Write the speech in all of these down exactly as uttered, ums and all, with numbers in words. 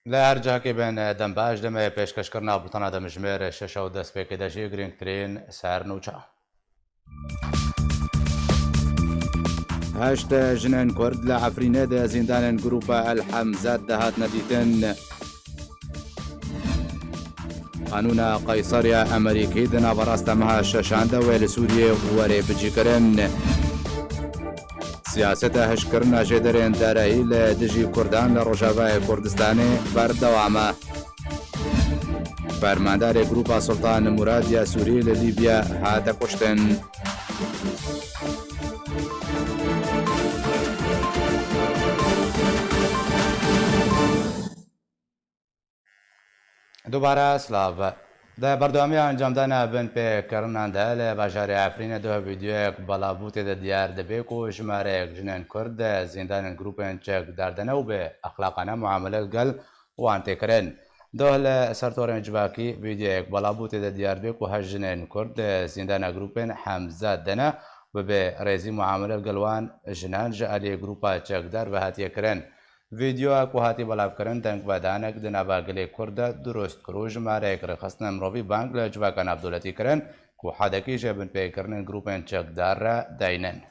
Li her cihekê bin, dem baş, demê pêşkêşkirina bultena demjimêr şeş û destpêkê de jî girîngtirîn sernûçe. Heşt jinên Kurd li Efrînê di zîndanên Grûpa El Hemzet de hatine dîtin. Qanûna Qeyser ya Amerîkî di naverasta meha şeşan de wê li Sûriyê werê bicîkirin. Siyaseta hişkkirina jêderên derehî li dijî Kurdan li Rojavayê Kurdistanê berdewam e. Fermandarê Grûpa Sultan Murad ya Sûrî li Lîbya hate kuştin. Dubare silav. Di berdewamiya encamdana binpêkirinan de li bajarê Efrînê duh vîdyoyek belav bû, tê de diyar dibe ku jimareyek jinên Kurd di zîndanên grûpên çekdar de ne û bi exlaqane muamele li gel wan tê kirin. Doh li ser torên civakî vîdyoyek belav bû, tê de diyar dibe ku heşt jinên Kurd di zîndana grûpên Hemzet de ne û bi rêzî muamele li gel wan jinan ji alî grûpa çekdar ve hatiye kirin. Vîdyoya ku hatî belavkirin dengvedanek di nava gelê Kurd de dirust kir û jimareyek rêxistina mirovî bang li civaka navdewletî kirin ku hedekî ji binpêkirinên grûpên çekdar re deynin.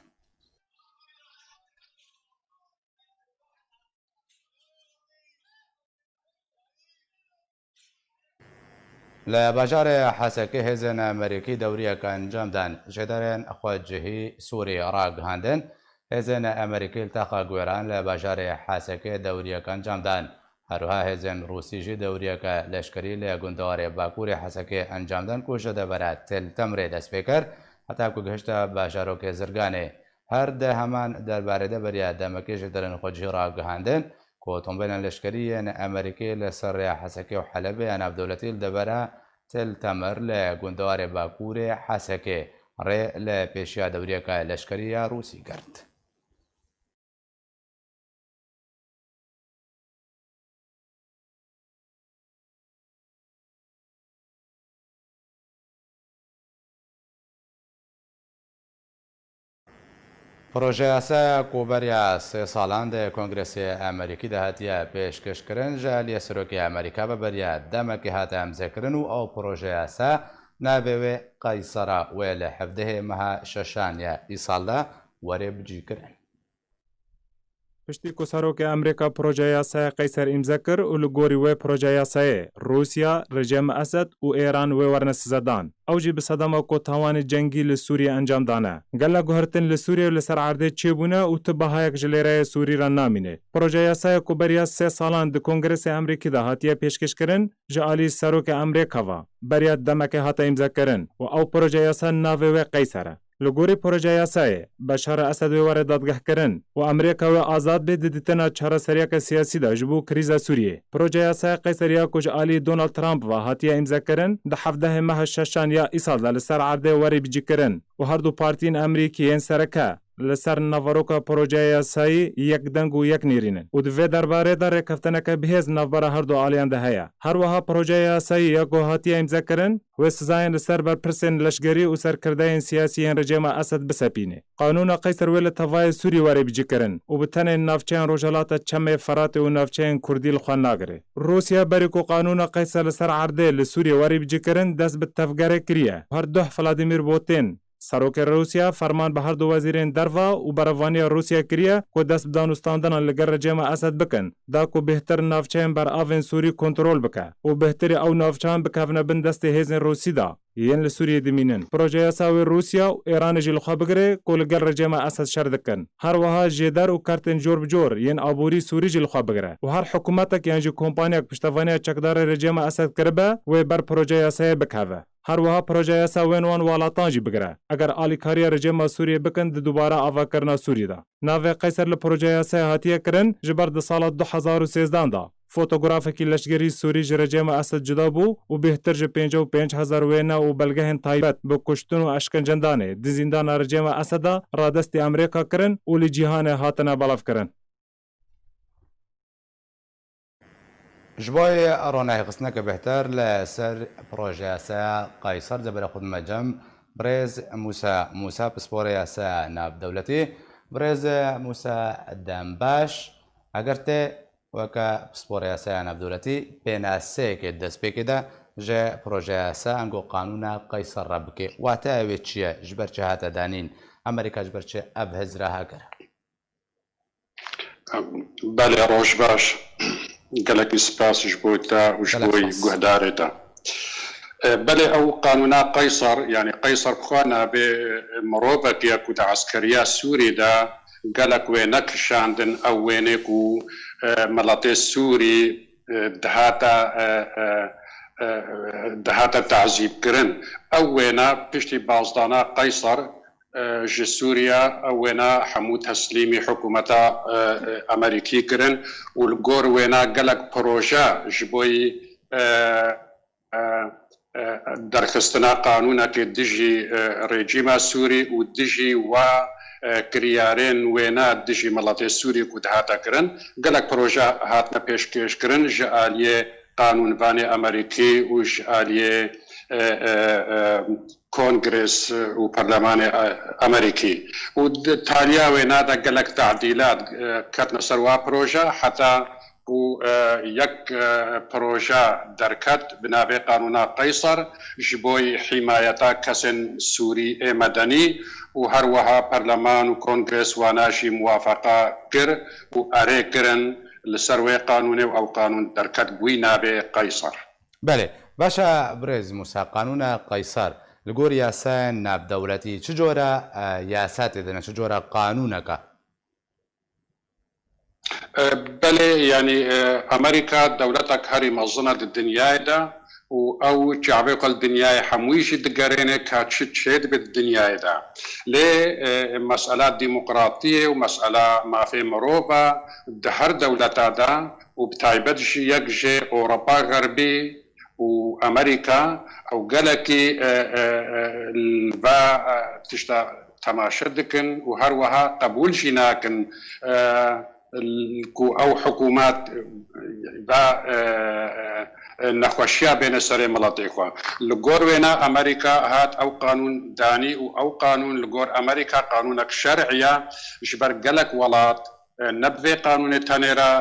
Li bajarê Hesekê hêzên Amerîkî dewriyek encam dan. Jêderên xwecihî Sûrî ragihandin, hêzên Amerîkî li taxa Guêran li bajarê Hesekê dewriyek encam dan. Her wiha hêzên Rûsî jî dewriyeke leşkerî li gundewarê Bakurê Hesekê encam dan ku ji debera Til Temrê dest pê kir heta ku gihişte bajarokê Zirganê. Her di heman derbarê de beriya demekê jêderên xwecihî ragihandin ku otomobîlên leşkerî yên Amerîkî li ser rêya Hesekê û Helebê ya navdewletî li debera Til Temir li gundewarê Bakurê Hesekê rê li pêşiya dewriyeke leşkerî ya Rûsî girt. Projeya yasaya ku beriya sê salan di Kongresê Amerîkî de hatiye pêşkêşkirin, ji aliyê Serokê Amerîka ve beriya demekê hate emzekirin û ew projeya yasa navê wê Qeyser e, wê li hevdehê meha şeşan ya îsal de were bicîkirin. Piştî ku Serokê Amerîka projeya yasaya Qeyser îmze kir û li gorî wê projeya yasayê Rûsya, rejîma Esed û Êran wê werine size dan, ew jî bi sedema ku tawanê cengî li Sûriyê encam dane. Gelek guhertin li Sûriyê û li ser erdê çêbûne û tu bahayek ji lêreyê Sûrî re namîne. Projeya yasaya ku beriya sê salan di Kongresê Amerîkî de hatiye pêşkêşkirin, ji alî Serokê Amerîka ve beriya demekê hate îmzekirin û ew projeya yasa navê wê Qeyser e. Li gorî projeya yasayê, Beşar Esed wê were dadgehkirin û Amerîka wê azad bê di ditina çareseriyeke siyasî de ji bo krîza Sûriyê. Projeya yasaya Qeyser ya ku ji alî Donald Trump ve hatiye îmzekirin, di hevdehê meha şeşan ya îsal de li ser erdê werê bicîkirin û her du partiyên Amerîkî yên sereke li ser naveroka projeya yasayî yek deng û yek nêrîn in û di vê derbarê de rêkeftineke bihêz navbera her du aliyan de heye. Her wiha projeya yasayî ya ku hatiye îmzekirin, wê sizayên li ser berpirsên leşgerî û serkirdeyên siyasî yên rejîma Esed bisepîne. Qanûna Qeyser wê li tevayê Sûrî were bicîkirin û bi tenê navçeyên Rojhilata Çemê Feratê û navçeyên Kurdî li xwe nagire. Rûsya berî ku qanûna Qeyser li ser erdê li Sûriyê were bicîkirin, dest bi tevgerê kiriye. Her duh Vladimir Putin, Serokê Rûsya ferman bi her du wezîrên derve û berevaniya Rûsya kiriye ku dest bi danûstandinan li gel rejîma Esed bikin, da ku bêhtir navçeyên beravên Sûrî kontrol bike û bêhtirî ew navçeyan bikevine bin destê hêzên Rûsî de yên li Sûriyê dimînin. Projeya yasa wê Rûsya û Êranê jî li xwe bigire ku li gel rejîma Esed şer dikin. Her wiha jêder û kartên cor bi cor yên aborî Sûrî jî li xwe bigire û her hikûmetek yan jî kompaniyek piştevaniya çekdarê rejîma Esed kiribe, wê ber projeya yasayê bikeve. Her wiha projeya yasa wên wan welatan jî bigire, eger alîkariya rejîma Sûriyê bikin di dubare avakirina Sûrî de. Navê Qeyser li projeya yasayê hatiye kirin, ji ber di sala du hezar û sêzdan de fotografekî leşgerî Sûrî ji rejîma Esed cuda bû û bêhtir ji pêncî û pênc hezar wêne û belgehên taybet bi kuştin û eşkencedanê di zîndana rejîma Esed de radestî Amerîka kirin û li cîhanê hatine belavkirin. Ji bo ronahêxistineke bêhtir li ser projeya yasaya Qeyser, dibere xwe dime cem birêz Mûsa Mûsa, pisporê yasaya navdewletî. Birêz Mûsa, dem baş. Eger tê Weke pisporeya yasaya navdewletî pênaseyekê dest pê kê de ji projeya yasa ango qanûna Qeysar re bike. Wateya wê çi ye? Ji ber çi hate danîn? Amerîka ji ber çi ev hizra ha kir? Belê, roj baş. Gelekî spas ji bo te û ji bo guhdarê te. Belê, ew qanûna Qeysar, yanî Qeysar bi xwe navê mirovekî ye ku di eskeriya Sûrî de gelek wêne kişandin, ew wênê ku miletê Sûrî dihate dihate tazîbkirin. Ew wêne piştî bazdana Qeysar ji Sûriye, ew wêne hemû teslîmî hikûmeta Amerîkî kirin û li gor wêne gelek proje ji bo derxistina qanûnekê dijî rejîma Sûrî û dijî wa kiryarên wêne dijî miletê Sûrî ku dihate kirin, gelek proje hatine pêşkêşkirin ji aliyê qanûnvanê Amerîkî û ji aliyê Kongres û Perlemanê Amerîkî. Û di taliya wêna de gelek tadîlat ketine ser wa proje, heta ku yek proje derket bi navê Qanûna Qeysar ji bo hîmayeta kesên Sûrî ê medenî û her wiha Perleman û Kongres wana jî muwafeqa kir û erê kirin li ser wê qanûnê û ew qanûn derket bi wî navê Qeysar. Belê. Baş e birêz Mûsa, qanûna Qeysar li gor yasayên navdewletî çi cora yasa tê de ne, çi cora qanûnek e? Belê, yanî Amerîka dewletek herî mezin e di dinyayê de û ew çavê xwe li dinyayê hemûyî jî digerêne ka çi çêdibe di dinyayê de. Lê mesela demokratiyê û mesela mafê mirov e di her dewleta de û bi taybet jî yek jê Ewropa Xerbî û Amerîka ew gelekî va tişta temaşe dikin û her wiha qebûl jî nakin ku ew hikûmet va nexweşiya bêne serê miletê xwe. Li gor wêna Amerîka hat ew qanûn danî û ew qanûn li gor Amerîka qanûnek şer'î ye, ji ber gelek welat ne bi vê qanûnê tenê re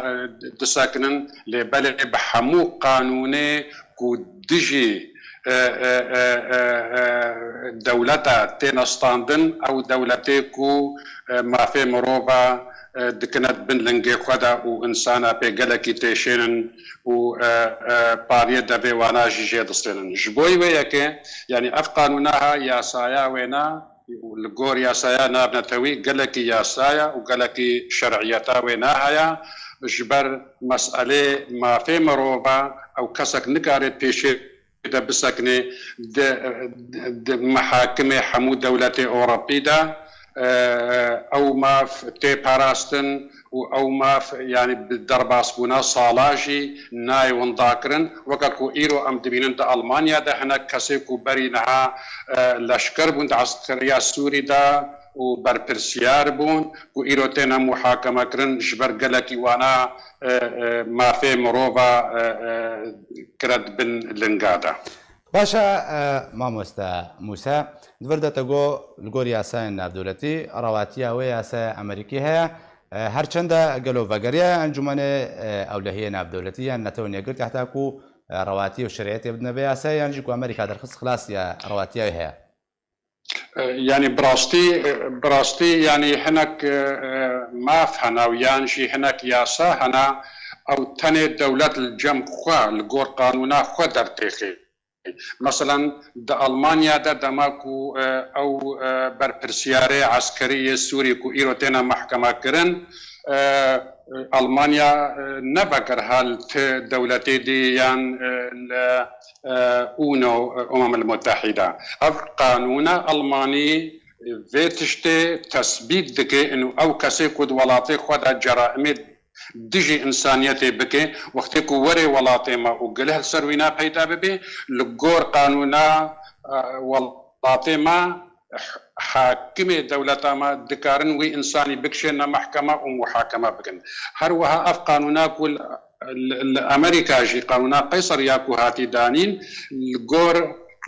disekinin, lê belê bi hemû qanûnê ku dijî dewleta têne standin, ew dewletê ku mafê mirova dikine bin lingê xwe de û insana pê gelekî têşênin û pariyê devê wana jî jê distênin. Ji bo wê yekê, yanî ev qanûna ha yasaya wêna li gor yasaya navnetewî gelekî yasaya û gelekî şer'iyeta wê nahaya, ji ber meselê mafê mirova ew kesek nikare pêşê de bisekine di, di mehakimê hemû dewletê Ewropî de, ew maf tê parastin û ew maf, yanî bi derbasbûna sala jî nayê winda kirin. Weke ku îro em dibînin di Almanya de hinek kesê ku berî niha leşker bûn di eskeriya Sûrî de û berpirsiyar bûn, ku îro têne muhakeme kirin, ji ber gelekî wana mafê mirova kire di bin linga de. Baş e, mamoste Mûse, di vir de te got, li gor yasayên navdewletî, rewatiya wê yasaya Amerîkî heye. Her çend e gelo vegeriya Encûmenê Ewlehiyê Navdewletî yan Netewên Yekgirtî heta ku rewatî û şer'iyetê bidine vê yasayê, yan jî ku Amerîka derxist xilas ya rewatiya wê heye? Yanî bi rastî, bi rastî yanî hinek maf hene û yan jî hinek yasa hene, ew tenê dewlet li cem xwe, li gor qanûna xwe dertêxê. Meselan, di Almanya de dema ku ew berpirsiyarê eskerî yê Sûrî ku îro têne mehkeme kirin, Almanya ne vekir ha li ti dewletê dî yan li UNO, Umem el Mutehîde. Ev qanûna Almanî vê tiştê tesbît dike, inu ew kesê ku di welatê xwe de ceraimê dijî însaniyetê bike, wextê ku were welatê me û gileh li ser wîna peyda bibe, li gor qanûna welatê me, hakimê dewleta me dikarin wî însanî bikişêne mehkeme û muhakeme bikin. Her wiha ev qanûna ku li Amerîka jî qanûna Qeyser ya ku hatî danîn, li gor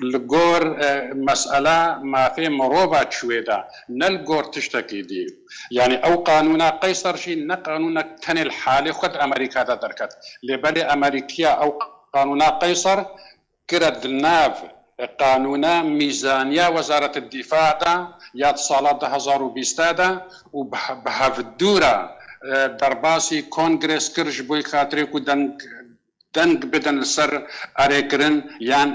li gor e, mesela mafê mirova çûyê de, ne li gor tiştekî dî. Yanî ew qanûna Qeyser jî ne qanûnek tenê li halê xwe di Amerîka de derket. Lê belê Amerîkiya ew qanûna Qeyser kire di nav qanûna mîzaniya Wezaret Dîfa de ya di sala du hezar û bîst de û bi, bi hevdû re e, derbasî kongres kir ji bo xatirê ku deng deng bidin li ser erêkirin yan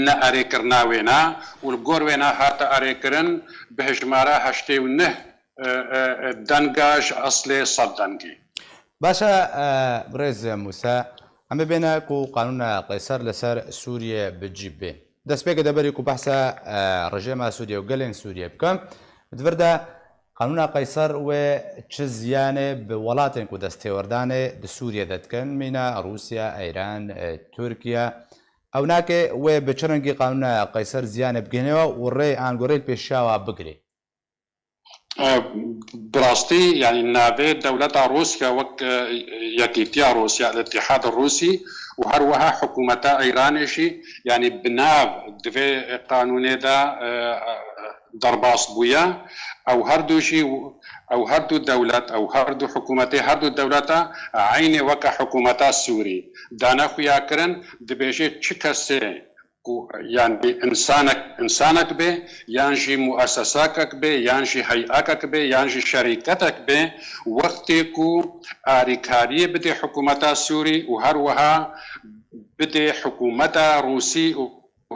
ne erêkirina wêna û li gor wêna hate erêkirin bi hejmara heştê û neh e, e, e, denga ji eslê sed dengî. Baş e, e, birêz Mûse, em ê bêne ku qanûna Qeyser li ser Sûriyê bi cî bê. Destpêkê de berî ku behsa e, rejêma Sûriyê û gelên Sûriyê bikim, di vir de qanûna Qeyser wê çi ziyanê bi welatên ku destêwerdanê di Sûriyê de dikin, mîna Rûsya, Îran, e, Tirkiye, ew nake wê bi çi rengî qanûna Qeyser ziyanê bigihîne we û rê an gorê li pêşiya we bigirê? E, bi rastî, yanî navê dewleta Rûsya wek e, Yekîtiya Rûsya, El-Îtîhad Rûsî û her wiha hikûmeta Îranê jî, yanî bi nav di vê qanûnê de e, e, derbas bûye. Ew her du jî, ew her du dewlet, ew her du hikûmetê, her du dewleta eynê weke hikûmeta Sûrî dane xuyakirin, dibêje çi kesê ku, yanî, însanek, însanek be, yan jî muesesakek be, yan jî heyekek be, yan jî şerîketek be, wextê ku arîkariyê bidê hikûmeta Sûrî û her wiha bidê hikûmeta Rûsî û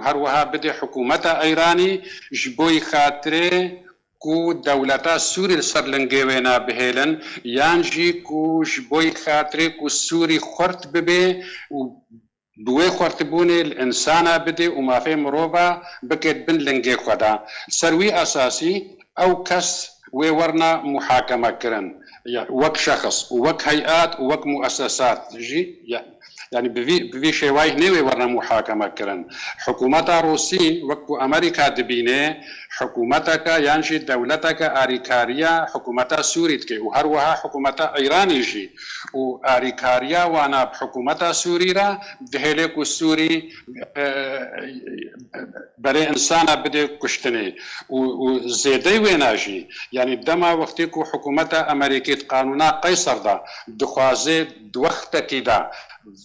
her wiha bidê hikûmeta Îranî ji bo xatirê ku dewleta Sûrî li ser lingê wêna bihêlin, yan jî ku ji bo xatirê ku Sûrî xurt bibe û bi wê xurtibûnê li însana bidê û mafê mirova bike di bin lingê xwe de. Ser wî esasî ew kes wê werna muhakeme kirin, ya, wek şexs û wek heyat û wek muesesat jî, ya, yanî bi vî, bi vî şêwayî nê wê werna muhakeme kirin. Hikûmeta Rûsî, wek ku Amerîka dibîne, hikûmeteke yan jî dewleteke arîkariya hikûmeta Sûrî dike û her wiha hikûmeta Îranî jî û arîkariya wana bi hikûmeta Sûrî re dihêle ku Sûrî e, berê însana bide kuştinê û, û zêdey wêna jî, yanî dema wextê ku hikûmeta Amerîkî di qanûna Qeyser de dixwaze di wextekî de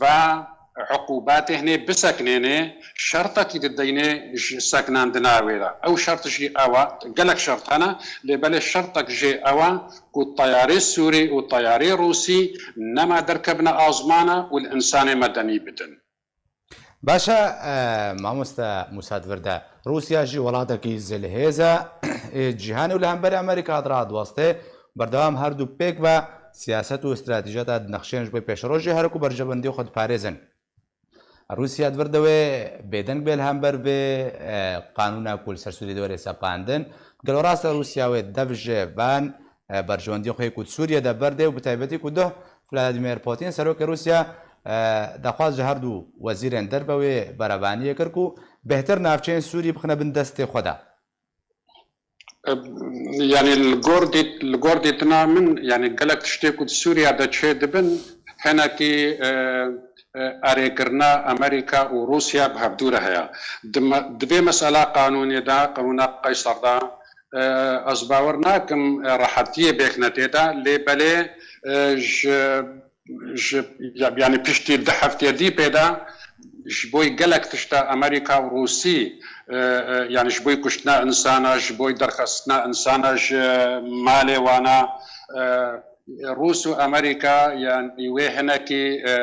va uqubatê hinê biseknêne, şertekî dideyne ji seknandina wê re. Ew şert jî ew e, gelek şert hene, lê belê şertek jê ew e ku teyarê Sûrî û teyarê Rûsî nema derkevine azmana û li însanê medenî bidin. Baş e, e, mamoste Mûsa, di vir de Rûsya jî welatekî zilhêz e ê cîhanê û li hemberî Amerîka di radiweste. Berdewam her du pêk ve siyaset û stratejiyata di nexşên ji bo pêşerojê here ku berjewendiyê xwe diparêzin. Rûsya di vir de wê bêdeng bê li hember vê, e, qanûna ku li ser Sûriyê de were sepandin. Gelo rast e Rûsya wê dev ji van, e, berjewendiyê xwe yê ku di Sûriyê de berdê û bi taybetî ku duh Vladimir Putin, serokê Rûsya, e, daxwaz ji her du wezîrên derve wê berevaniyê kir ku bêhtir navçeyên Sûrî bixine bin destê xwe de. E, yanî li gor dît-, li gor dîtina min, yanî gelek tiştê ku di Sûriya de çê dibin, hinekî, e, e, erêkirina Amerîka û Rûsya bi hevdû re heye. Di me-, di vê mesela qanûnê de, qanûna Qeyser de, e, ez bawer nakim, e, rehetiyê bêxne tê de, lê belê, e, ji ji, ya-, yanî piştî du heftê dî pê de ji bo gelek tişta Amerîka û Rûsî, e, e, yanî ji bo kuştina însana, ji bo derxistina însana ji malê wana, e, Rûs û Amerîka, yanî wê hinekî, e,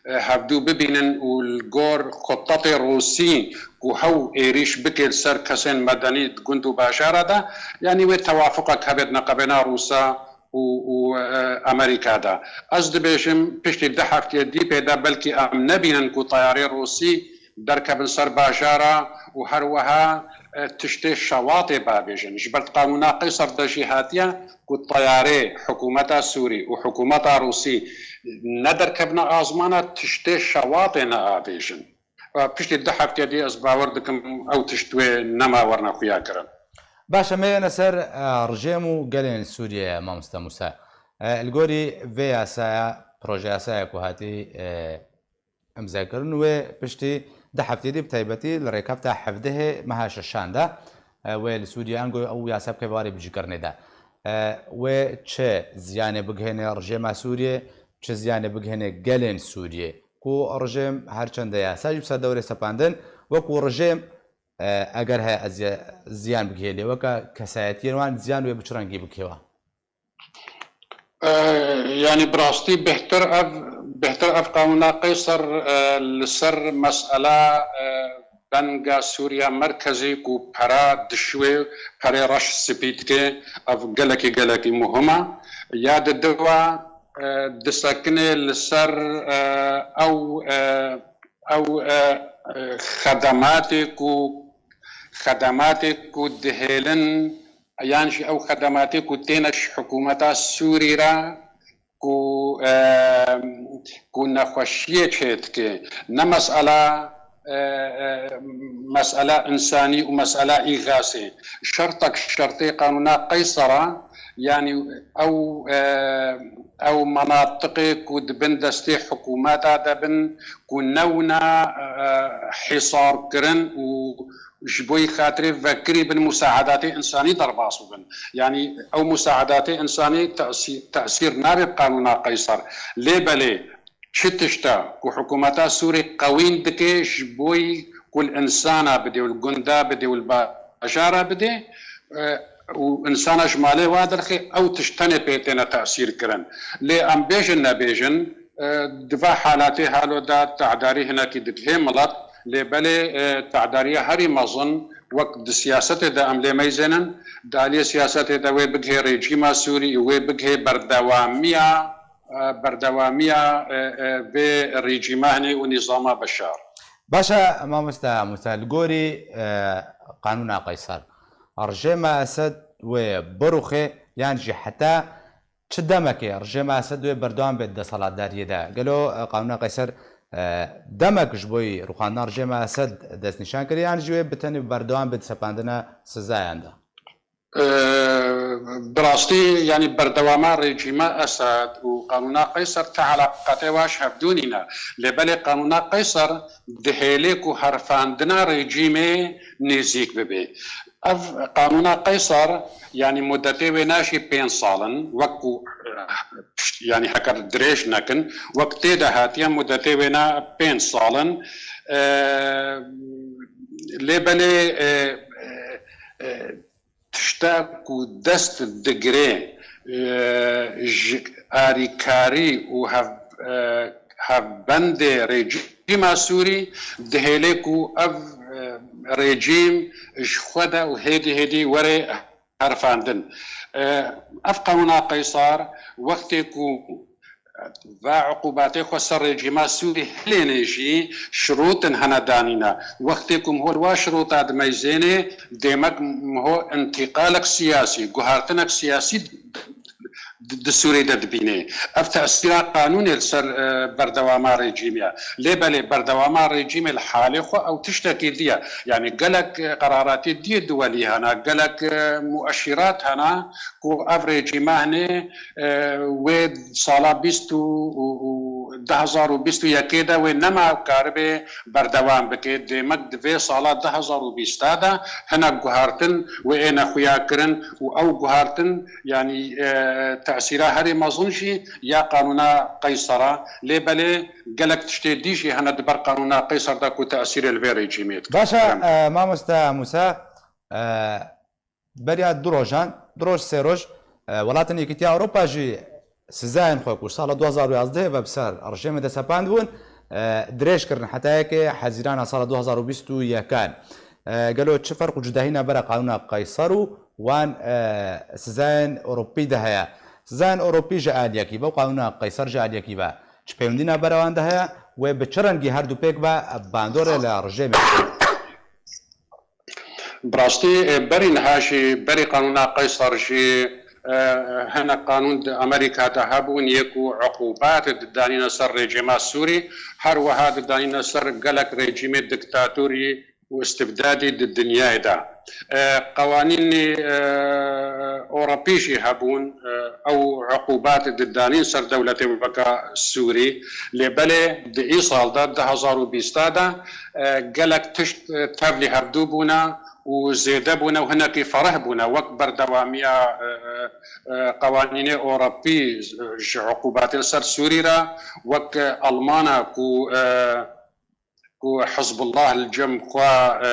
e, hevdû bibînin û li gor xutetê Rûsî ku hew êrîş bike li ser kesên medenî di gund û bajara de, yanî wê tewafuqek hebe di neqebêna Rûsa û, û, e, Amerîka de. Ez dibêjim, piştî du heftê dî pê de belkî em nebînin ku teyarê Rûsî derkevin ser bajara û her wiha, e, tiştê şewatê bavêjin. Ji ber qanûna Qeyser de jî hatiye ku teyarê hikûmeta Sûrî û hikûmeta Rûsî ne derkevine azmana, tiştê şewatê neavêjin. Piştî du heftê dî ez bawer dikim ew tişt wê nema werna xuya kirin. Baş e, me yene ser, e, rejêm û gelên Sûriyê, mamoste Mûsa. E, li gorî vê yasaya, proje yasaya ku hatî, e, îmzekirin wê piştî di hefteyê dî bi taybetî li rêkefta hevdehê meha şeşan de, e, wê li Sûriye ango ew yasa bike warê bicîkirinê de. E, wê çi ziyanê bigihêne rejêma Sûriyê, çi ziyanê bigihêne gelên Sûriyê? Ku rejêm her çende yasa jî bi ser dewrê sepandin, wekû rejêm, e, eger he ez ye-, ziyan bigihê lê weke kesayetiyên wan ziyan wê bi çi rengî bigihê wa? E, yanî bi rastî bêhtir ev, bêhtir ev qanûna Qeyser, e, li ser mesela, e, benga Sûriya Merkezî ku pera dişuê, perê reş spî dike, ev gelekî, gelekî muhim e. Ya di diwa, e, disekine li ser, e, ew, e, ew, e, e, xedematê ku, xedematê ku dihêlin, yan jî ew xedematê ku têne ji hikûmeta Sûrî re ku, e, ku nexweşiyê çêdike. Ne mesela, e, e, mesela însanî û mesela îxasê. Şertek şertê qanûna Qeysera, yanî ew, e, ew menatiqê ku di bin destê hikûmeta de bin, ku newna, e, hîsarkirin û ji bo yî xatirê vekirî bin musaedatê însanî derbas bibin. Yanî ew musaedatê însanî tesî-, tesîr nabe bi qanûna Qeyser. Lê belê çi tişta ku hikûmeta Sûrî qewîn dike ji bo yî ku li însana bidê û li gunda bidê û li bajara bidê, e, û însana ji malê wa derxê, ew tişt tenê pê têne tesîr kirin. Lê em bêjin nebêjin, e, di va halatê halo de tehdarî hinekî digihê milet, lê belê, e, tehdariya herî mezin wek di siyasetê de em lê meyzênin, di aliyê siyasetê de wê bigihê rejîma Sûrî û wê bigihê berdewamiya, e, berdewamiya, e, e, vê rejîma hinê û nîzama Beşar. Baş e, mamoste Musa, li gorî, e, qanûna Qeyser, rejêma Esed wê biruxê yan jî heta çi demekê rejêma Esed wê berdewam bê di desthilatdariyê de? Gelo, e, qanûna Qeyser, e, demek ji bo yî rûxandina rejêma Esed destnîşan kiriye, yan jî wê bi tenê berdewam bê di sepandina sizayan de? E, bi rastî, yanî berdewama rejîma Esed û qanûna Qeyser ti eleqatê wa ji hevdû nîne. Lê belê qanûna Qeyser dihêlê ku herfandina rejîmê nêzîk bibe. Ev qanûna Qeysar, yanî mudetê wê ne jî pênc sal in, wek ku, eh, yanî heker dirêj nekin, wek tê de hatiye mudetê wê ne pênc sal in. Eh, lê belê, eh, eh, eh, tişta ku dest digire, eh, ji arîkarî û hev-, eh, hevbendê rejîma Sûrî dihêle ku ev, eh, rejîm ji xwe de û hêdî hêdî were herfandin. Eh, ev qanûna Qeysar wextê ku va uqubatê xwe ser rejîma Sûrî hilêne jî şirûtin hene danîne. Wextê ku miho li wa şirûta dimeyzêne, demek miho întîqalek siyasî, guhartinek siyasî di, di Sûrî de dibîne. Ev tesîra qanûnê li ser, e, berdewama rejîmê ye. Lê belê berdewama rejîmê li halê xwe ew tiştekî dî ye. Yanî gelek, e, qeraratê dî yê duwelî hene, gelek, e, mueşîrat hene ku ev rejîme hinê, e, wê sala bîst û, û, û du hezar û bîst û yekê de wê nema karibe berdewam bike. Demek di vê sala du hezar û bîst de hinek guhartin wê êne xuya kirin û ew guhartin, yanî, e, tesîra herî mezin jî ya qanûna Qeysera. Lê belê gelek tiştê dî jî hene di ber qanûna Qeyser de ku tesîrê li vê rejîmê dike. Baş e, Kerem. E, mamoste Musa, e, beriya du rojan, du roj, sê roj, e, welatên Yekîtiya Ewropa jî sizayên xwe ku sala du hezar û yazdehê ve bi ser rejîmê de sepandibûn, e, dirêj kirin heta yekê Hezîrana sala du hezar û bîst û yekan. E, gelo çi ferq û cudahî navbera qanûna Qeyser û wan, e, sizayên Ewropî de heye? Sizayên Ewropî ji aliyekî ve û qanûna Qeyser ji aliyekî ve çi pêwendî navbera wan de heye? Wê bi çi rengî her du pêk ve bandorê li rejîmê? Bi rastî, e, berî niha jî, berî qanûna Qeysar jî, e, hinek qanûn di Amerîka de hebûn, yê ku uqubat didanîne ser rejîma Sûrî, her wiha didanîne ser gelek rejîmê diktatorî û istibdadî di dinyayê de. E, qewanînî, e, Ewropî jî hebûn, e, ew uqûbatê didanîn ser dewletê weke Sûrî. Lê belê di îsal de, du hezar û bîst de, e, gelek tişt, e, tevlî hevdû bûne û zêde bûne û hinekî fereh bûne, wek berdewamiya, e, e, e, qewanînê Ewropî ji uqûbatê li ser Sûrî re, wek, e, Elmana ku, e, ku Hizbullah li cem xwe, e,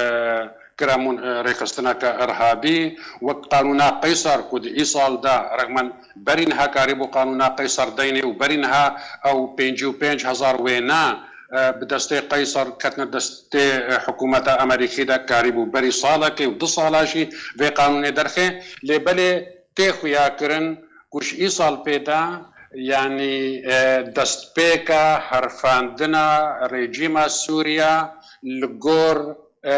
kire mûn, e, rêxistineke irhabî, wek Qanûna Qeysar ku di îsal de rexmen berî niha karîbû Qanûna Qeysar deynê û berî niha ew pêncî û pênc hezar wêne, e, bi destê Qeysar ketine destê, e, hikûmeta Amerîkî de karîbû berî salekê û du sala jî vê qanûnê derxê. Lê belê tê xuya kirin ku ji îsal pê de, yanî, e, destpêka herfandina rejîma Sûriya li gor, e,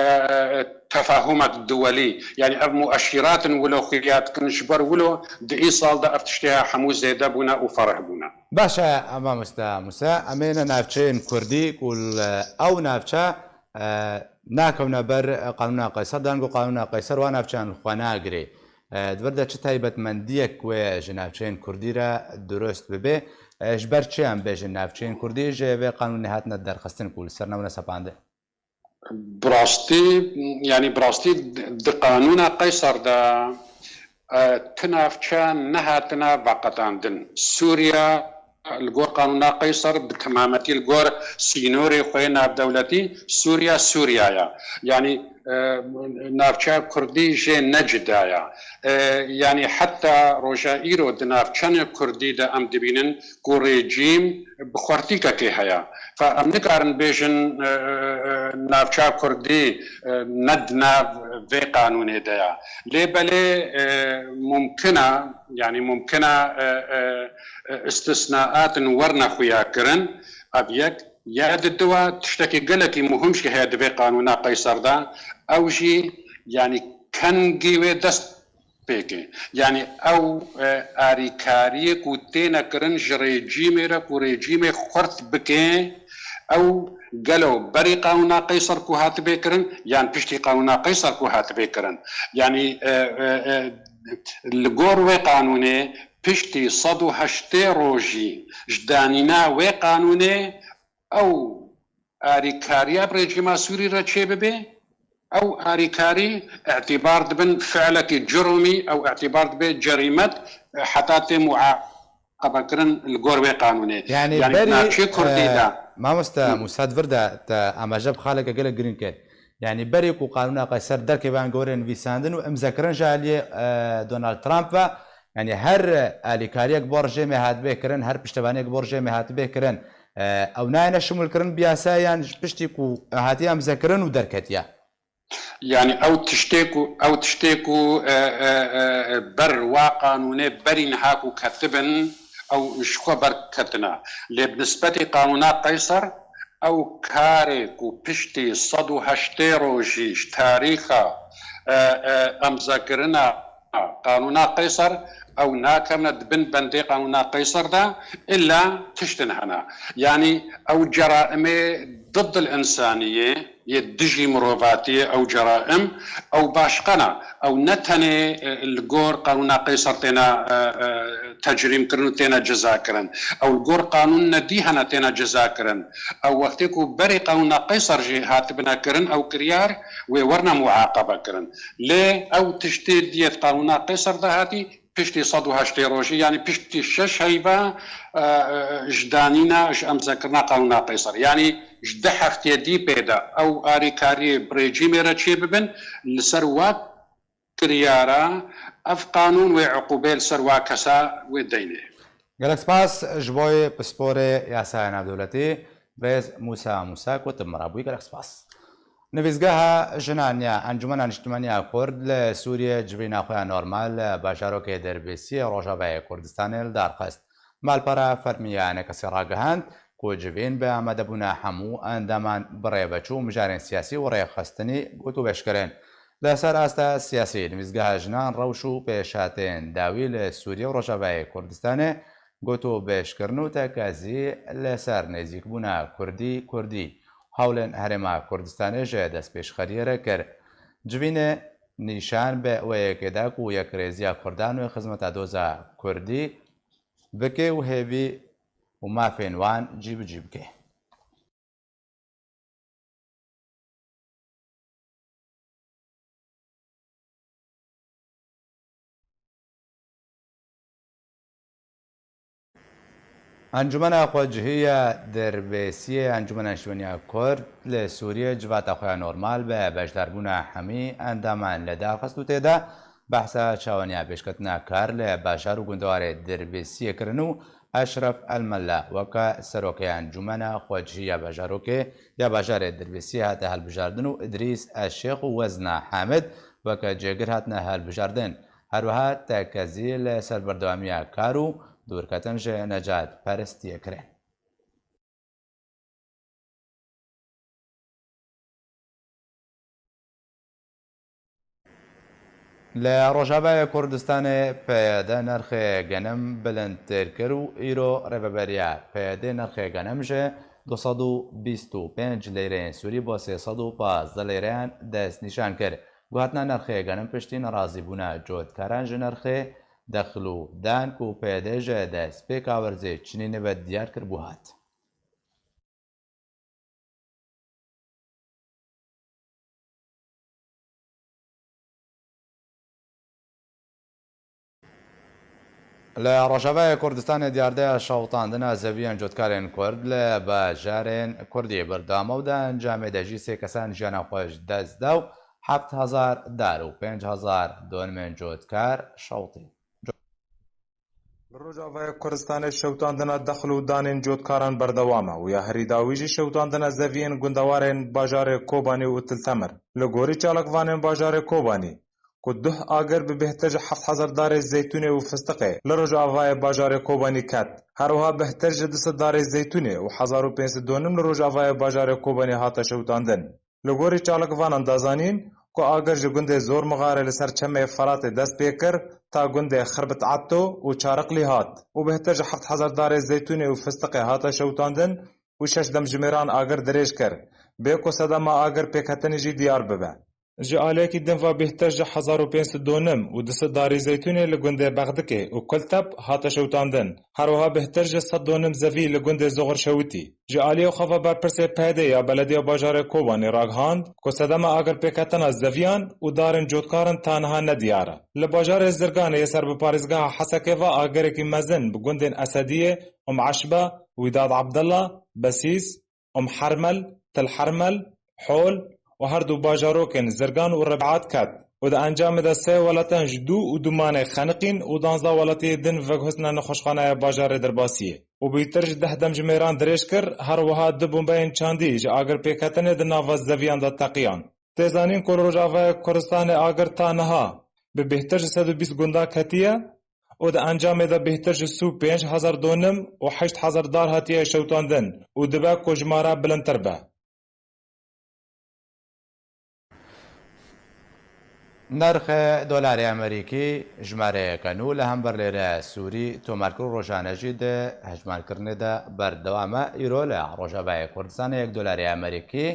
tefahumek duwelî, yanî ev mueşîratin wilo xuya dikin, ji ber wilo di îsal de ev tiştê hemû zêde bûne û fereh bûne. Baş e, mamoste Mûse, em ê ne navçeyên Kurdî ku li ew navçe, e, nakevne ber qanûna Qeyser, dan ku qanûna Qeyser wan navçeyan li xwe nagirê. E, di vir de çi taybetmendiyek wê ji navçeyên Kurdî re dirust bibe? E, ji ber çi em bêjin navçeyên Kurdî ji vê qanûnê hatine derxistin ku li ser newne sepandin? Bi rastî, yanî bi rastî di qanûna Qeyser de, e, ti navçe nehatine veqetandin. Sûriya li gor qanûna Qeyser bi temametî li gor sînorê xwe yê navdewletî Sûriya, Sûriya ye. Yanî, e, navçeya Kurdî jê ne cuda ye. E, yanî heta roja îro di navçenê Kurdî de em dibînin ku rejîm bi xwertîkekê heye. Fe em nikarin bêjin, e, e, e, navça Kurdî, e, ne di nav vê qanûnê de ye. Lê belê, e, mumkin e, yanî mumkin e, e, e, e, istisnaatin werne xuya kirin. Ev yek. Ya di dua tiştekî gelekî muhim jî heye di vê qanûna Qeyser de. Ew jî, yanî kengî wê dest pêke. Yanî ew, e, arîkariyê ku têne kirin ji rejîmê re ku rejîmê xurt bike, ew gelo berî qanûna Qeyser ku hatibê kirin yan piştî qanûna Qeyser ku hatibê kirin? Yanî, e, e, e, li gor wê qanûnê piştî sed û heştê rojî ji danîna wê qanûnê ew arîkariya bi rejîma Sûrî re çêbibe, ew arîkarî îtîbar dibin fiilekî ciromî, ew îtîbar dibe cerîmet, heta tê muaqebekirin li gor wê qanûnê. Yanî Yanî berî, navçê Kurdî e, de. Mamoste Hı. Mûsa, di vir de te amaje bi xaleke gelek girîng kir. Yanî berî ku qanûna Qeyser derkeve, an gorê nivîsandin û imzekirin ji aliyê, e, Donald Trump ve, yanî her alîkariyek bo rejêmê hatibê kirin, her piştevaniyek bo rejêmê hatibê kirin, e, ew nayêne şimûlkirin bi yasayê yan ji piştî ku hatiye imzekirin û derketiye? Yanî ew tiştê ku, ew tiştê ku, e, e, e, ber wa qanûnê berî niha ku ketibin, ew ji xwe ber ketine. Lê bi nisbetî qanûna Qeyser, ew karê ku piştî sed û heştê rojî ji tarîxa, e, e, emzekirina qanûna Qeyser, ew nakevne di bin bendê qanûna Qeyser de, illa tiştin hene. Yanî ew ceraimê diddil însaniyê, yê dijî mirovatiyê, ew ceraim, ew başqe ne. Ew ne tenê, e, li gor qanûna Qeyser têne, e, e, tecrîm kirin û têne ceza kirin. Ew li gor qanûnine dî hene têne ceza kirin. Ew wextê ku berê qanûna Qeyser jî hatibine kirin, ew kiryar wê werine muaqebe kirin. Lê ew tiştê diyê di qanûna Qeyser de hatî, piştî sed û heştê rojî, yanî piştî şeş heyva, e, e, ji danîna, ji emzekirina qanûna Qeyser. Yanî ji du heftê dî pê de ew arîkariyê bi rejîmê re çêbibin, li ser wa kiryara ev qanûn wê uqûbê li ser wa kesa wê deynê. Gelek spas ji bo pisporê yasaya navdewletî, birêz Mûsa Mûsa, ku tu bi me re bûyî. Gelek spas. Nivîsgeha Jinan ya Encûmena Niştimanî ya Kurd li Sûriyê civîna xwe ya normal li bajarokê Derbêsiyê Rojavayê Kurdistanê li dar xist. Malpera fermî ya Enekesê ragihand ku civîn bi amadebûna hemû endaman bi rêveçû û mijarên siyasî û rêxistinî gotûbêj kirin. Li ser asta siyasî, Nivîsgeha Jinan rewş û pêşhatên dawî li Sûriye û Rojavayê Kurdistanê gotûbêj kirin û tekezî li ser nêzîkbûna Kurdî, Kurdî hewlên Herêma Kurdistanê ji destpêşxeriyê re kir. Civînê nîşan bi wê yekê da ku yekrêziya Kurdan û xizmeta doza Kurdî bike û hêvî û mafên wan cî bi cî bike. Encûmena Xwecihî ya Derbêsiyê Encûmena Şiwaniya Kurd li Sûriyê civata xwe ya normal bi beşdarbûna hemî endaman li dar xist û tê de behsa çawaniya pêşketina kar li bajar û gundewarê Derbêsiyê kirin û Eşref El Mella weke serokê Encûmena Xwecihî ya bajarokê ya bajarê Derbêsiyê hate hilbijartin û Idrîs El Şêx û Wezna Hamid weke cêgir hatine hilbijartin. Her wiha tekezî li ser berdewamiya kar û dûrketin ji necatperestiyê kirin. Li Rojavayê Kurdistanê P Y D nirxê genim bilindtir kir û îro rêveberiya P Y D nirxê genim ji du sed û bîst û pênc leyreyên Sûrî bo sê sed û pazdeh leyreyan destnîşan kir. Guhatina nirxê genim piştî nerazîbûna cotkaran ji nirxê dexil û dan ku P Y D ji destpêka werzê çinî nebe diyar kiribû hat. Li Rojavayê Kurdistanê diyardeya şewitandina zeviyên cotkarên Kurd li bajarên Kurdî berdewam e û di encamê de jî sê kesan jiyana xwe ji dest da û heft hezar dar û pênc hezar donimên cotkar şewitîn. Li Rojavayê Kurdistanê şewitandina dexil û danên cotkaran berdewam e û ya herî dawî jî şewitandina zeviyên gundewarên bajarê Kobanî û Til Temir. Li gorî çalakvanên bajarê Kobanî, ku duh agir bi bêhtir ji heft hezar darê zeytûnê û fistiqê li rojavayê bajarê Kobanî ket, her wiha bêhtir ji du sed darê zeytûnê û hezar û pênc sed donim li rojavayê bajarê Kobanî hate şewitandin. Li gorî çalakvanan da zanîn ku agir ji gundê Zormixarê li ser çemê Firatê dest pê kir, ta gundê Xirbit Etto û Çariqlî hat û bêhtir ji heft hezar darê zeytûnê û fistiqê hate şewitandin û şeş demjimêran agir dirêj kir, bê ku sedema agir pêketinê jî diyar bibe. Ji aliyekî din ve bêhtir ji hezar û pênc sed donim û du sed darî zeytûnê li gundê Bexdikê û Kultep hate şewitandin. Her wiha bêhtir ji sed donim zevî li gundê Zoxir şewitî. Ji aliyê xwe ve berpirsê P D ya Belediya Bajarê Kobanê ragihand ku sedema agirpêketina zeviyan û darên cotkarin ta niha nediyar e. Li bajarê Zirganê yê ser bi parêzgeha Hesekê ve agirekî mezin bi gundên Esediyê, Om Eşbe, Wîdad Abdullah, Besîs, Om Hermel, Til Hermel, Hol û her du bajarokên Zirgan û Rebiat ket û di encamê de sê welatan ji dû û dûmanê xeniqîn û danzdeh welatiyê din veguhistine nexweşxaneya bajarê Dirbasiyê û bîtir ji deh demjimêran dirêj kir, her wiha du bombeyên çandî ji agirpêketinê di nava zeviyan de teqiyan. Tê zanîn ku li Rojavayê Kurdistanê agir ta niha bi bêhtir ji sed û bîst gundan ketiye û di encamê de bêhtir ji sî û pênc hezar donim û heşt hezar dar hatiye şewitandin û dibe ku jimara bilindtir be. Nirxê dolarê Amerîkî jimareyeke nû li hember lêreya Sûrî tomarkir û rojane jî di hejmarkirinê de berdewam e. Îro li Rojavayê Kurdistanê yek dolarê Amerîkî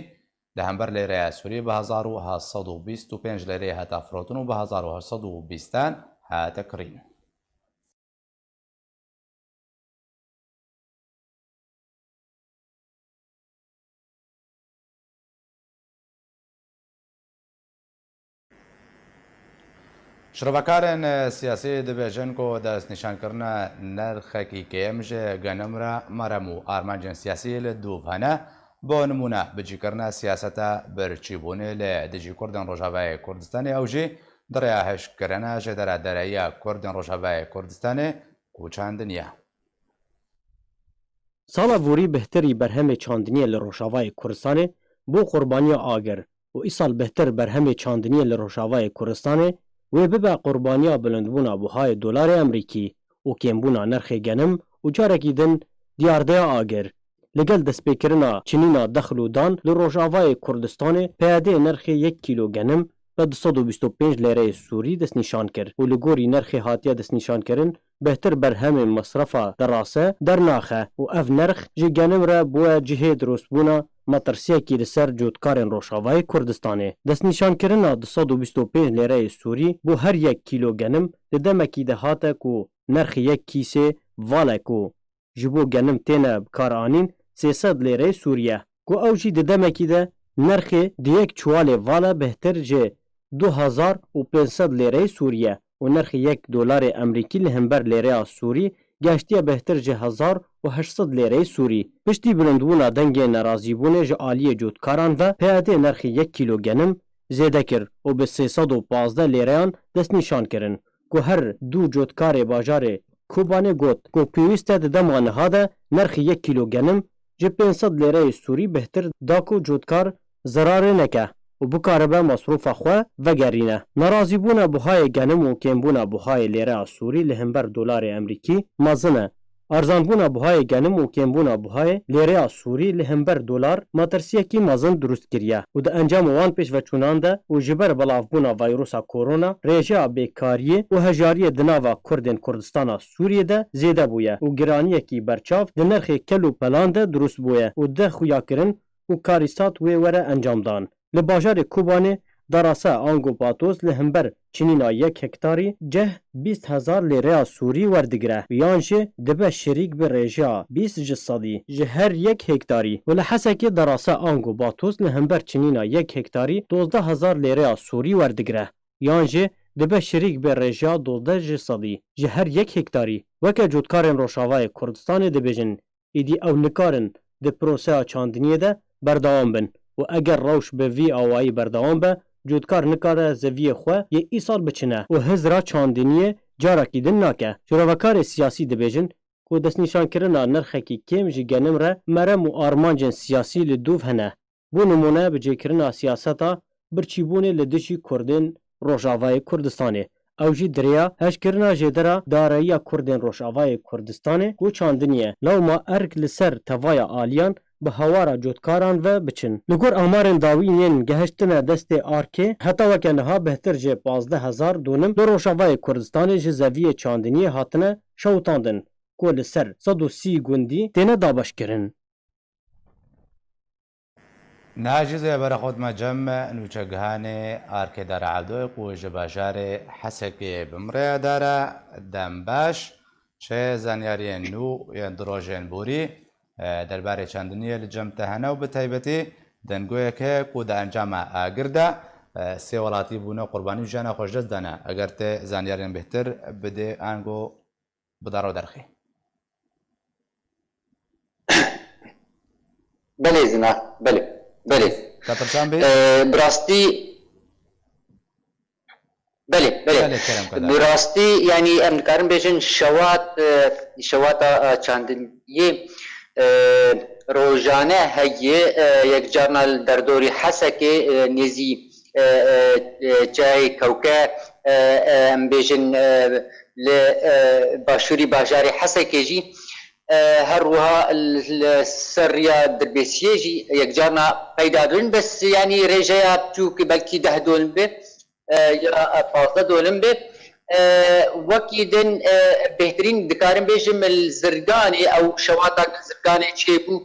li hember lêreya Sûrî bi hezar û heft sed û bîst û pênc lêreyê hate firotin û bi hezar û heft sed û bîstan hate kirîn. Şirovekarên siyasî dibêjin ku destnîşankirina nirxekî kêm ji genim re merem û armancên siyasî li dûv hene, bo nimûne bicîkirina siyaseta birçîbûnê li dijî Kurdên Rojavayê Kurdistanê ew jî di rêya hişkkirina jêdara dereyiya Kurdên Rojavayê Kurdistanê koçandin ye. Sala vorî bihtirî berhemê çandiniyê li Rojavayê Kurdistanê bû qurbaniya agir û îsal bihtir berhemê çandiniyê li Rojavayê Kurdistanê wê bibe qurbaniya bilindbûna buhayê dolarê Amerîkî û kêmbûna nirxê genim û carekî din diyardeya agir. Li gel destpêkirina çinîna dexil û dan li Rojavayê Kurdistanê, P Y D nirxê yek kîlo genim bi du sed û bîst û pênc lêreyê Sûrî destnîşan kir û li gorî nirxê hatiye destnîşankirin, bêhtir berhemê mesrefa dirase, dernaxe û ev nirx ji genim re bûye cihê dirustbûna metirsiyekî li ser cotkarên Rojavayê Kurdistanê. Destnîşankirina du sed û bîst û pênc lêreyê Sûrî bo her yek kîlo genim di demekî de hate ku nerxê yek kîsê vale ku ji bo genim têne bikaranîn sê sed lêreyê Sûrî ye. Ku ew jî di demekî de nerxê di yek çuwalê vale bêhtir ji du hezar û pênc sed lêreyê Sûrî ye û nerxê yek dolarê Emerîkî li hember lêreya Sûrî gehiştiye bêhtir ji hezar û heşt sed lêreyê Sûrî. Piştî bilindbûna dengê nerazîbûnê ji aliyê cotkaran ve, P Y D nerxê yek kîlo genim zêde kir û bi sê sed û pazdeh lêreyan destnîşan kirin, ku her du cotkarê bajarê Kobanê got ku pêwîst e di dema niha de nerxê yek kîlo genim ji pênc sed lêreyê Sûrî bêhtir da ku cotkar zerarê neke û bikaribe masrofa xwe vegerîne. Nerazîbûna buhayê genim û kêmbûna buhayê lêreya Sûrî li hember dolarê Emerîkî mezin e. Erzanbûna buhayê genim û kêmbûna buhayê lêreya Sûrî li hember dolar metirsiyekî mezin dirust kiriye û di encama wan pêşveçûnan de û ji ber belavbûna vayrusa korona, rêjeya bêkariyê û hejariyê di nava Kurdên Kurdistana Sûriyê de zêde bûye û giraniyekî berçav di nirxê kel û pelan de dirust bûye û de xuyakirin ku karîsat wê were encamdan. Li bajarê Kobanê darasa ango patoz li hember çinîna yek hektarî ceh bîst hezar lêreya Sûrî werdigire, yan jî dibe şirîk bi rêjeya bîst ji sedî ji her yek hektarî û li Hesekê darasa ango patoz li hember çinîna yek hektarî dozdeh hezar lêreya Sûrî werdigire, yan jî dibe şirîk bi rêjeya dozdeh ji sedî ji her yek hektarî. Weke cotkarên Rojavayê Kurdistanê dibêjin, êdî ew nikarin di proseya çandiniyê de berdewam bin û eger rewş bi vî awayî berdewam be, cotkar nikare zeviyê xwe yê îsal biçine û hizra çandiniyê carekî din nake. Şîrovekarê siyasî dibêjin ku destnîşankirina nirxekî kêm ji genim re merem û armancên siyasî li dûv hene. Bo nimûne, bi cêkirina siyaseta birçîbûnê li dijî Kurdên Rojavayê Kurdistanê, ew jî di rêya hejkirina jêdera dareyiya Kurdên Rojavayê Kurdistanê ku çandinî ye, lewma erk li ser tevaya aliyan bi hawara cotkaran ve biçin. Li gor amarên dawîn yên gehiştine destê arkê, heta weke niha bêhtir ji pazdeh hezar dûnim li Rojavayê Kurdistanê ji zeviyê çandiniyê hatine şewitandin, ku li ser sed û sî gundî têne dabeşkirin. Niha jî zêbera xwe dime cem nûçegihanê Arkê Dara Evdoyê ku ji bajarê Hesekê bi min re ye. Dara, dem baş. Çi zanyariyên nû yên du rojên borî, e, derbarê çandiniyê li cem te hene û bi taybetî dengûyek heye ku di encama agir de, e, sê welatî bûne qurbanî û jiyana xwe ji dest dane. Eger te zanyariyên bêhtir bidê ango bidaro derxê. Belê Zina, belê, belê. Te pirsan bê? Ee, bi rastî, belê, belê. Belê, kerem ke. Bi rastî, yanî em dikarin bêjin şewat, e, şewata, e, çandiniyê, e, rojane heye, e, yek carna li derdorî Hesekê, e, nêzî, e, e, e, çiyayê Kewke, e, e, em bêjin, e, li, e, başûrî bajarê Hesekê jî, e, her wiha li, li ser riya Dirbêsiyê jî yek carna peyda dibin, bes yanî rêjeya biçûk belkî deh dolim be, e, ya pazdeh dolim be. E, wekî din, e, bêhtirîn dikarim bêjim li Zirganê ew şewata li Zirganê çêbû.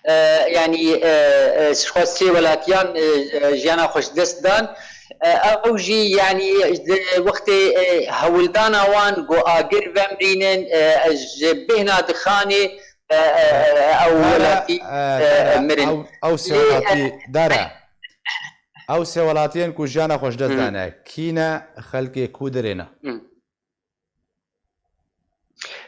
E, yanî, e, e, ji xwe sê welatiyan, e, e, jiyana xwe ji dest dan. E, ew jî, yanî, di wextê, e, hewldana wan ku agir vemrînin, e, ji bêhna dixanê, e, e, e, ew Dara, welatî, e, e, Dara, mirin. Ew, ew sê Lê, welatî, e, Dara, ew sê welatiyên ku jiyana xwe ji dest Hı. dane, kî ne, xelkê ku dirê ne? Hı.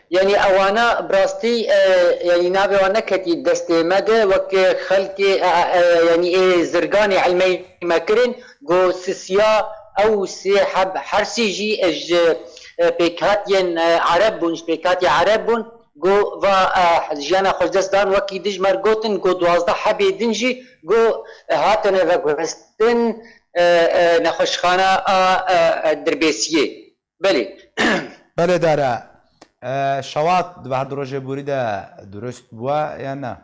Yanî ewana bi rastî, e, yanî navê wan neketî destê me de, wek xelkê, e, e, yanî ê Zirganê elmeyî me kirin, ku sisiya ew sê heb hersî jî, e, ji, e, pêkhatiyên, e, Ereb bûn, ji pêkhatiyê Ereb bûn, ku va, e, jiyana xwe ji dest dan, wekî dijmer gotin, ku duwazdeh hebê din jî, ku, e, hatine veguhestin, e, e, nexweşxana a, e, e, Dirbêsiyê. Belê. Belê Dara. E, şewat di her du rojê borî de durust bûye yan na?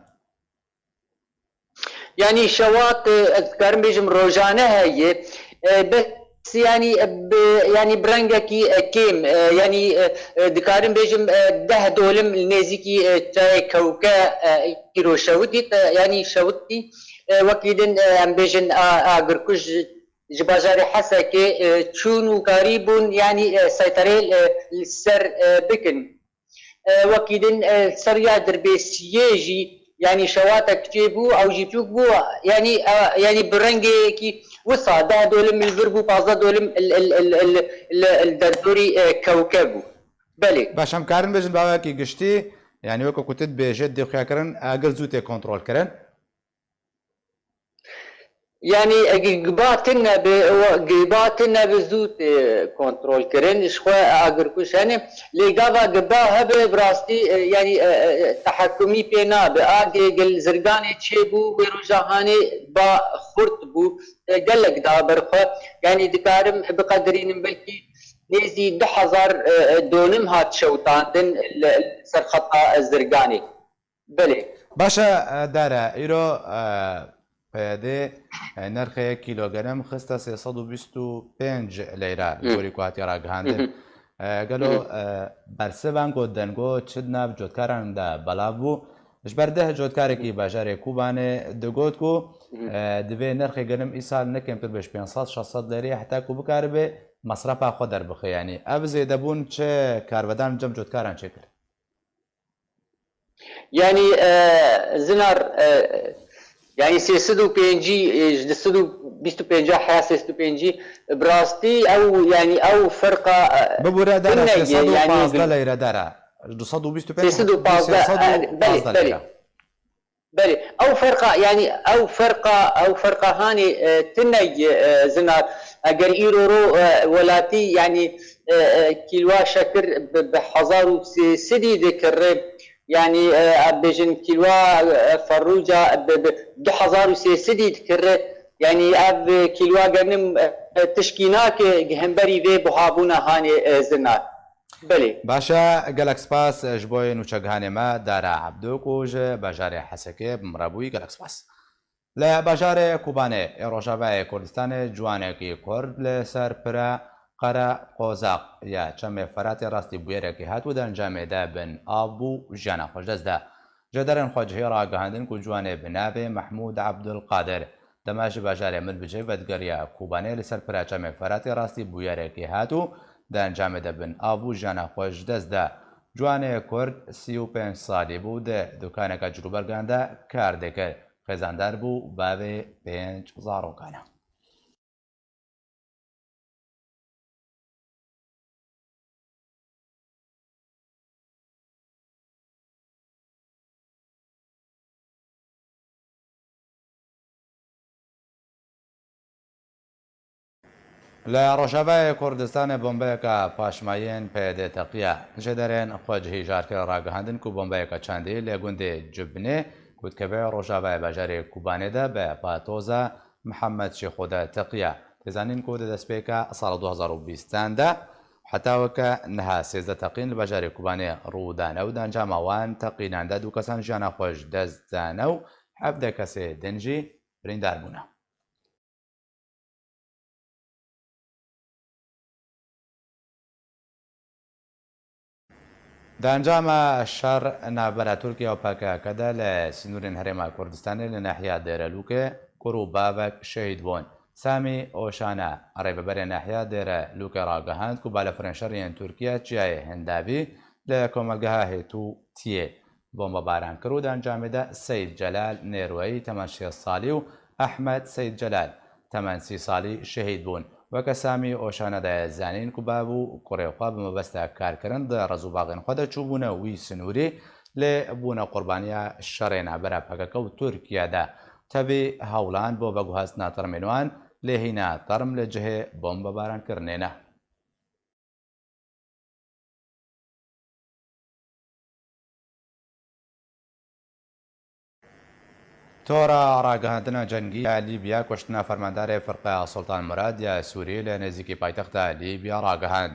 Yanî şewat, e, ez dikarim bêjim rojane heye. E, bes yanî, e, bi yanî bi rengekî, e, kêm, e, yanî, e, e, dikarim bêjim, e, deh dolim li nêzîkî, e, çayê Kewke, e, îro şewitî, e, yanî şewitî, e, wekî din, e, em bêjin, a-, agirkuj ji bajarê Hesekê, e, çûn û karî bûn, yanî, e, seyterê, e, li ser, e, bikin. E, wekî din, e, ser ya dirbêsiyê jî, yanî şewatek çêbû, ew jî çûk bû, yanî, e, yanî bi rengekî wisa deh dolim li vir bû, pazdeh dolim li, li, li, li, li, li derdorî, e, Kewke bû. Belê. Baş, em karin bêjin bi awayekî giştî, yanî weke ku tu dibêjî, dê xuya kirin, agir zû tê kontrol kirin. Yanî, eg giba tune be, wa-, giba tune be zû tê kontrol kirin. Ji xwe agirkuj hene. Lê gava giba hebe bi rastî, e, yanî, e, e, tehekumî pê nabe. A ge-, gel zirganê çêbû, wê roja hanê ba xurt bû. E, gelek da ber xwe. Yanî, dikarim biqedirînim belkî nêzî du hezar, e, e, donim hat şewitandin li, li ser xeta, e, zirganê. Belê. Baş e, e, Dara, îro, e, P Y D, e, nirxê kîlo genim xiste sê sed û bîst û pênc leyra, li Hı. gorî ku hatiye ragihandin. Hı hı. E, gelo, Hı hı. e, bersivan ku dengo çi di nav cotkaran de belav bû? Ji ber deh cotkarekî bajarê Kobanê digot ku, Hı hı. e, divê nirxê genim îsal ne kêmtir be ji pênc sed şeş sed leyrê heta ku bikaribe mesrefa xwe derbixe. Yanî ev zêdebûn çi karvedan li cem cotkaran çêkir? Yanî, e, zinar, e, yanî sê sed û pêncî, e, ji du sed û bîst û pênc heya sê sed û pêncî, bi rastî ew, yanî ew ferqa, e, Bibûre dara tune ye, sê sed û pazdeh yanî leyre dara. Ji du sed û bîst û pênc sê sed û pazdeh, sê sed û pazdeh e, belê, belê. leyre. Belê, ew ferqa, yanî ew ferqa, ew ferqa hanê, e, tune ye, e, zinar. Eger îro ro, e, welatî, yanî, e, e, kîlwa şekir bi, bi hezar û sê sedî dikirê, yanî, e, em bêjin kîlwa, e, ferrûca bi, bi du hezar û sê sedî dikirê, yanî ev, e, kîlwa genim, e, e, tişkî nake hemberî vê buhabûna hanê, e, zinar. Belê. Baş e, gelek spas ji bo nûçegihanê me, Dara Ebdo, ku ji bajarê Hesekê bi min re bûyî, gelek spas. Li bajarê Kobanê ê Rojavayê Kurdistanê ciwanekî Kurd li ser pira Qere Qozaq ya çemê Feratê rastî bûyerekê hat û di encamê de bin av bû, jiyana xwe ji dest da. Jêderên xwecihî ragihandin ku ciwanê bi navê Mehmûd Ebdulqadir dema ji bajarê Milbicê vedigeriya Kobanê li ser pira çemê Feratê rastî bûyerekê hat û di encamê de bin av bû, jiyana xwe ji dest da. Ciwanê Kurd sî û pênc salî bû, di dukaneke cilûbergan de kar dikir. Xêzandar bû, bavê pênc zarokan e. Li Rojavayê Kurdistanê bombeyeke paşmayên P Y D teqiya. Jêderên xwecihî ji Arkerê ragihandin ku bombeyeke çandî li gundê Cibnê ku dikeve rojavayê bajarê Kobanê de bi patoza Mihemed Şêxo de teqiya. Tê zanîn ku di destpêka sala du hezar û bîstan de heta weke niha sêzdeh teqîn li bajarê Kobanê rû dane û di encama wan teqînan de du kesan jiyana xwe ji dest dane û hevdeh kesê din jî birîndar bûne. Di encama şer navbera Tirkiye û P K K de li sînorên Herêma Kurdistanê li nahiya Dêrelûkê kur û bavek şehîd bûn. Samî Oşana, rêveberê nahiya Dêrelûkê ragihand ku balafirên şerî yên Tirkiye Çiyayê Hindavî li komelgeha Hêtû Tiyê bombebaran kir û di encamê de Seyîd Celal Nêrweyî temen şêst salî û Ehmed Seyîd Celal temen sî salî şehîd bûn. Weke Samî Oşana daye zanîn ku bav û kurê xwe bi mebesta karkirin di rez û baxên xwe de çûbûne wî sinûrî, lê bûne qurbaniya şerê navbera P K K û Tirkiye de. Tevî hewlan bo veguhastina termên wan lê hîna term li cihê bombebarankirinê ne. Tora ragihandina cengî ya Lîbya kuştina fermandarê Firqeya Sultan Murad ya Sûrî li nêzîkî paytexta Lîbya ragihand.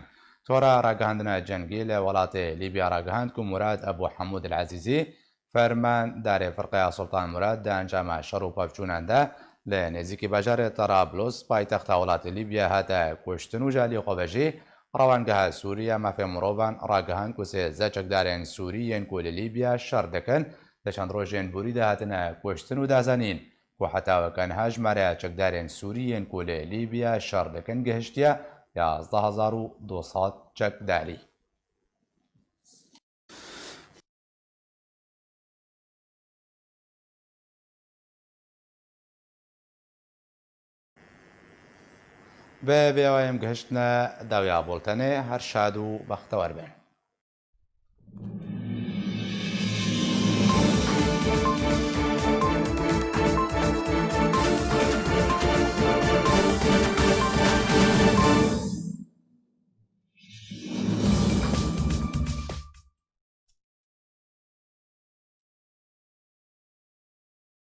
Tora ragihandina cengî li welatê Lîbya ragihand ku Murad Ebû Hemûd El Ezîzî, fermandarê Firqeya Sultan Murad, di encama şer û pevçûnan de Li nêzîkî bajarê Tarablos, paytexta welatê Lîbya, hate kuştin û ji alî xwe ve jî Rewangeha Sûrî ya Mafê Mirovan ragihand ku sêzdeh çekdarên Sûrî yên ku li Lîbya şer dikin, di çend rojên borî de hatine kuştin û da zanîn ku heta weke niha jimareya çekdarên Sûrî yên ku li Lîbya şer dikin gihiştiye yazdeh hezar û du sed çekdarî. Bi vê awayê em gihiştine dawiya boltenê, her şad û bextewer bin.